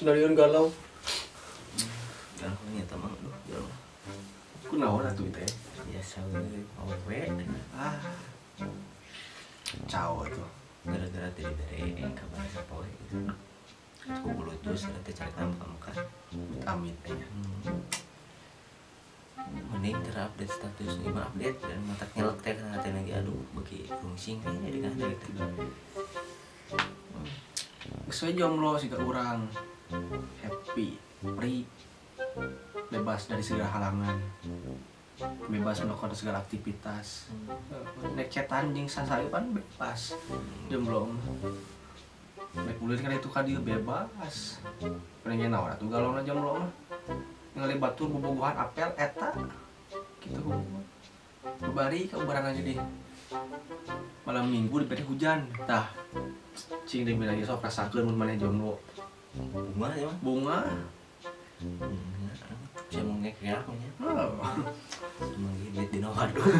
Sendirian galau. Galau nya teh mah aduh galau. Kunaon atuh teh? Biasa we awewe. Ah. Cao tuh. Gara-gara teu dibere kabar sapoe gitu. Ku bulutus teh cari muka-muka. Amit teh. Mending terupdate status ini mah update dan matak nyelek teh kana teh lagi aduh beuki rungsing we jadi kan gitu. Geus we jomblo siga urang. Happy, free, bebas dari segala halangan, bebas melakukan segala aktivitas. Nek cetan jeung sasayupan bebas. Jomblo mah. Nek ulin kana itu ka dieu bebas. Pengen naon atuh galona jomblo mah. Ningali batur bobogohan apel eta kitu hungkul. Babari ka ubaran aja di malam minggu dibere hujan. Tah cing deui lagi sok rasakeun mun maneh jomblo. Bunga ya mah? Bunga. Saya mau ngekek aku nya. Oh. Emang duit dina waduk.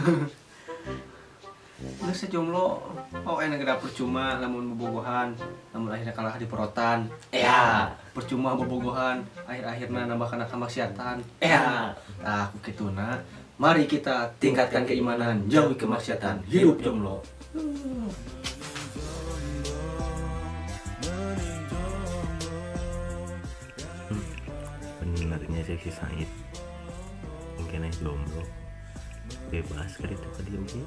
Geus jomblo, oh enak geura percuma lamun bobogohan, lamun akhirnya kalah di perotan. Ya, percuma bobogohan, akhir-akhirna nambah kana kemaksiatan. Ya, tah ku kituna. Mari kita tingkatkan keimanan, jauhi kemaksiatan, hidup jomblo. Benernya sih si Said mungkin aja jomblo bebas kali itu tadi oke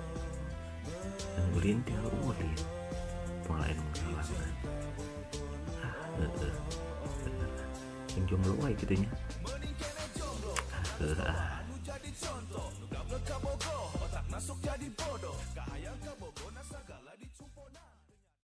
dan ulin tinggal ulin pengalaman pengalaman ah bener yang jomblo wae gitu nya ah.